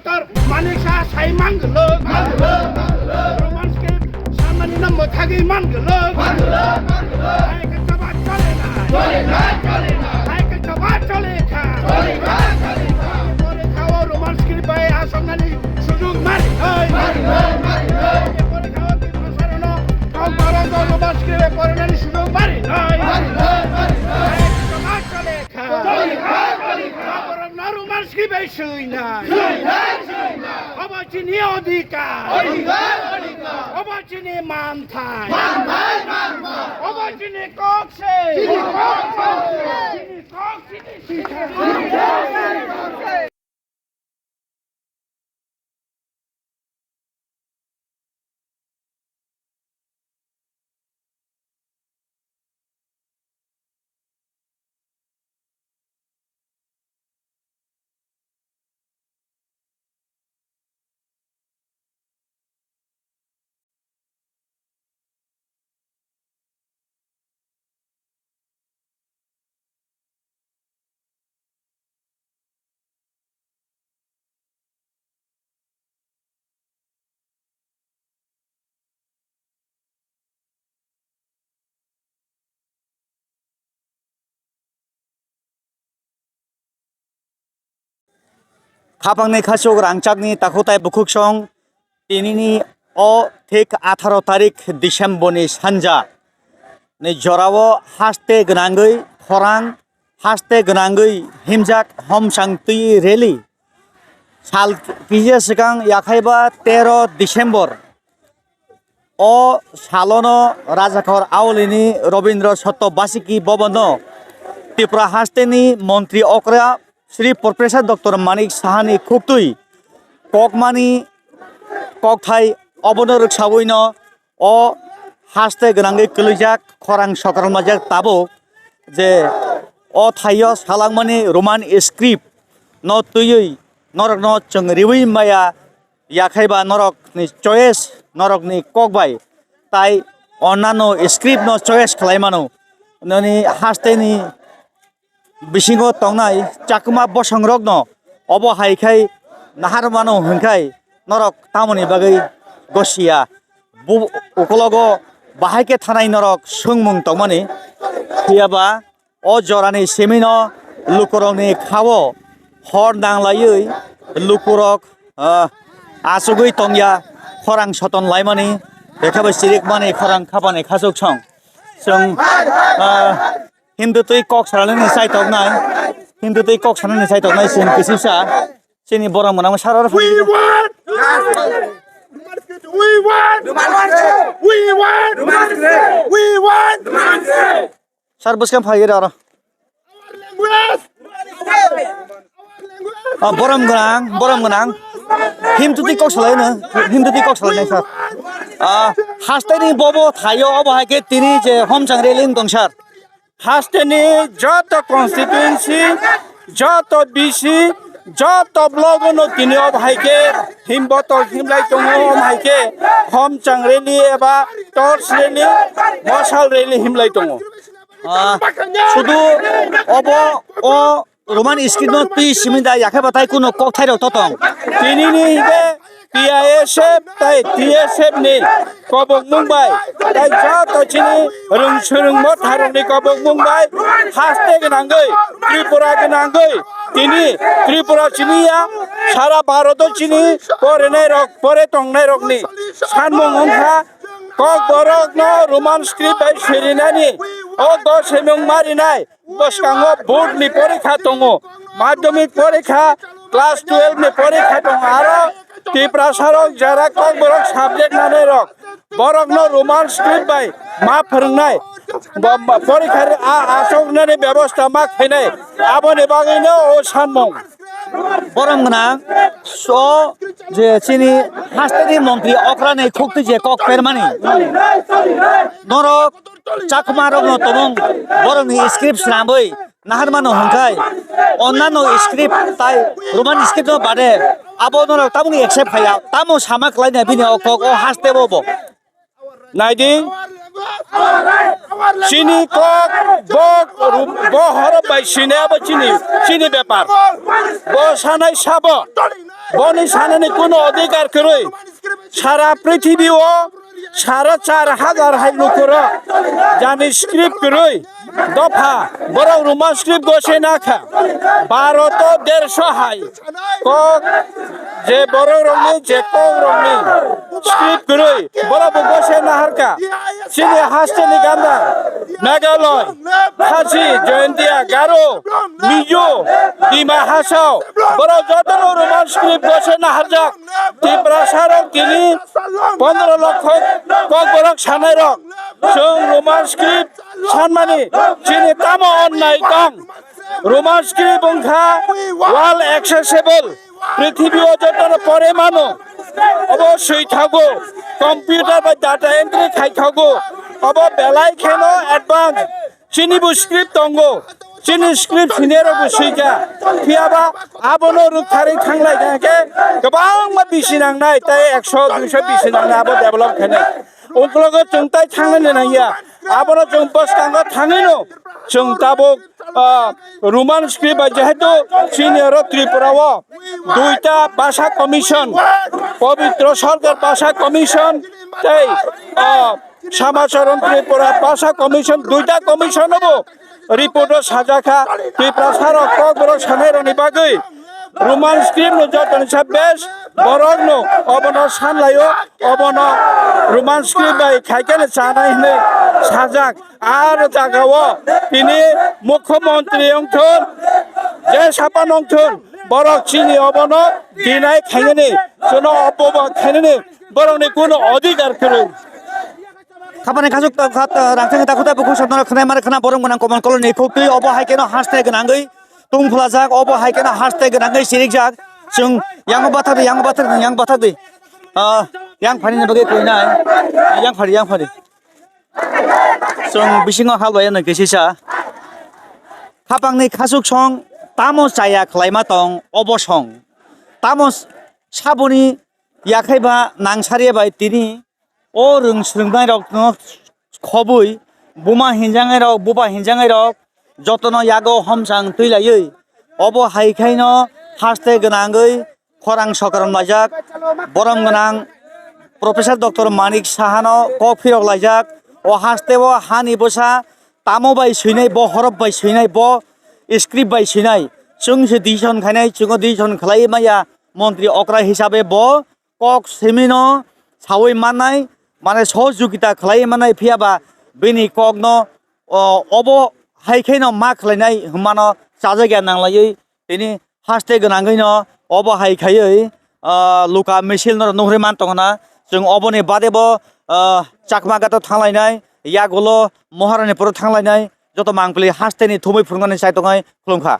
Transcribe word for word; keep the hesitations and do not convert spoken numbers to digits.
Doctor Manik Saha sai manglwk. Roman script samani no mwthagwi manglwk. Hai khe chaba chole nai. Hai khe chaba chole kha. Pore kha o Roman script bai asoknani sujug mari nai. Pore kha o Tiprasa rokno kok borok no Roman script bai porinani sujug mari nai. Hai khe chaba chole kha. Borok no Roman script bai swi nai. Obo chini odhikar. Odhikar, odhikar. Obo chini manthai. Manthai, manthai. Obo chini kok se. Chini kok se. Chini kok, chini sikha. Khapangni khasuk rangchakni takhutai bukhuksong tinini o thik atharo tarik December ni sanja ni jorao haste gwnangwi khorang haste gwnangwi himjak homsang twi rally sal kisa swkang yakhaiba tero December. O salono Rajakhor Aulini Robindra Satya Basiki Bhavanno Tripura hasteni Montri Okra Shri Professor Doctor Manik Sahani khuktwi kokmani kokthai obono rwksawino o haste gwnangwi kwlwijak khorang sokral majak tabuk je o thaio salangmani Roman script no twiwi norokno chwng riwi maya yakhaiba norokni choice, norokni kok bai tai onnano script no choice khlai mano. Nini hasteni bisingo tongnai chakma bosongrokno obo hai khai nahar mano hwnkhai norok tamoni bagwi gosia. Bu-, ukologo bahai khe thanai norok swngmung tongmani. Phiyaba o jorani simino lukurokni khao hor nanglaiwi lukurok, ah, achugwi tongya khorang soton laimani, bekha bai chirikmani khorang khapani khachuk song. Chwng, ah, Hindu twi kok sanani chaitoknai, Hindu twi kok sanani chaitoknai chwng kisisa chini borok mwnang sara oro We want justice. We want justice. We want justice. We want justice. Sir, bwskang phai oro. Our language. Ah, borom gwnang, borom gwnang. Him tuti kok salai na, him tuti kok salai na, sir. Ah, hasteni bobo thaio obo hai khe tini je homchang railing tong, sir. Hasteni joto constituency, joto B C, joto block no tini obo hai khe him boto himlai tongo, obo hai khe homchang rally eba torch rally, mosal rally himlai tongo. Ah, sudu obo o Roman script no twi simi da yakhe batai kuno kokthai rok to tong. Tini ni hingke T I S F tai T S F ni kobok mung bai tai joto chini rung surung motha rok ni kobok mung bai haste gwnangwi Tripura gwnangwi tini Tripura chini ya sara Bharat o chini porinai rok pore tongnai rok ni sanmung wngkha kok borok no Roman script bai sirinani o go semung marinai. Bwskango board ni porikha tongo, madhyamik porikha, class twelve ni porikha tongo, aro Tiprasa rok jara kokborok subject nanai rok, borok no Roman script bai ma phwrwngnai, bo-, bo-, porikha ri-, a, achuknani bebosta ma khainai, aboni bagwi no o sanmung. Borom gwnang, so je chini hasteni montri okrani khukti je kok permani. Norok Chakma rokno tongmung borokni script swnamwi naharmano hwnkhai onnano script tai Roman script no bade abo norok tamoni accept khaiya tamo sama khlaina bini o kok o haste bo bo. Naidi chini kok bo bo horo bai sine abo chini chini bepar bo sanai sabo. Boni sanani kuno odhikar kwrwi. Sara prithibi o sara char hajar hai lukurok jani script kwrwi dopha borok Roman script gose nakha. Bharat o dersho hai kok je borok rokni je kok rokni script kwrwi borok bo gose naharka. Chini hasteni ganda Meghalaya, Khasi, Jaintia, Garo, Mizo, Dima Hasao, borok jotono Roman script gose naharjak. Tiprasa rok tini pondro lokho kokborok sanai rok. Chwng Roman script sanmani chini tamo onnai tong. Roman script wngkha world accessible. Prithibi o jotono pore mano. Obo swi thago. Computer bai data entry khai thago. Obo belai kheno advance. Chini bo script tongo. Chini script sini rok bo swi kha. Phiya ba abono rwktharwi thanglai kha khe kwbangma bisi nangnai, tai ekso duiso bisi nangnai abo develop khainai. Uklogo chwng tai thanglai nangya. Abono chwng bwskango thangwino chwng tabuk, ah, Roman script bai jehetu chini oro Tripura o duita bhasha commission, Pabitra Sarkar bhasha commission tei, ah, Samacharan Tripura bhasha commission, duita commission obo report o sajak kha Tiprasa rok kokborok sanai rokni bagwi Roman script no jotoni sa best borok no obono sanlaio, obono Roman script bai khaikhe chanai hinwi sajak. Ar jagao tini mukhyamantri wngthun, je sapan wngthun, borok chini obono deny khainani, chwngno opoba khainani borokni kuno odhikar kwrwi. Khapani khasuk ta khat, ah, rangchakni takhuk tai bukhuk sotno khwnai mare khwna borom gwnang komal koloni khuk twi obo hai kheno haste gwnangwi tungphulajak, obo hai kheno haste gwnangwi sirikjak. Chwng yango bathakdi, yango bathakdi, yango bathakdi. Ah, yang phani ni bagwi kwinai. Yang phari, yang phari. Chwng bisingo hal bai ano kisisa. Khapangni khasuk song tamo chaya khlaima tong obo song. Tamo s-, saboni yakhai ba nangsariya bai tini o rwng swrwngnairokno khobwi buma hinjangairok, buba hinjangairok jotono yago homchang twi laiwi obo hai khaino haste gwnangwi khorang sokram laijak, borom gwnang Professor Doctor Manik Sahano kok phirok laijak. O haste o hani bwsa tamo bai swinai, bo horop bai swinai, bo script bai swinai. Chwng se decision khainai, chwngo decision khlaiwi maya montri okra hisabe bo kok simino sawi mannai, mane sohojogita khlaiwi mannai, phiya ba bini kokno, o, obo hai khaino ma khlainai hwnmano chajakya nanglaiwi tini haste gwnangwino obo hai khaiwi, ah, luka misil no nuhri man tongna. Chwng oboni bade bo, ah, Chakma Ghato thanglainai, yagulo Maharani poro thanglainai, joto mangpili hasteni thumwi phunuknani chai tongnai khulumkha.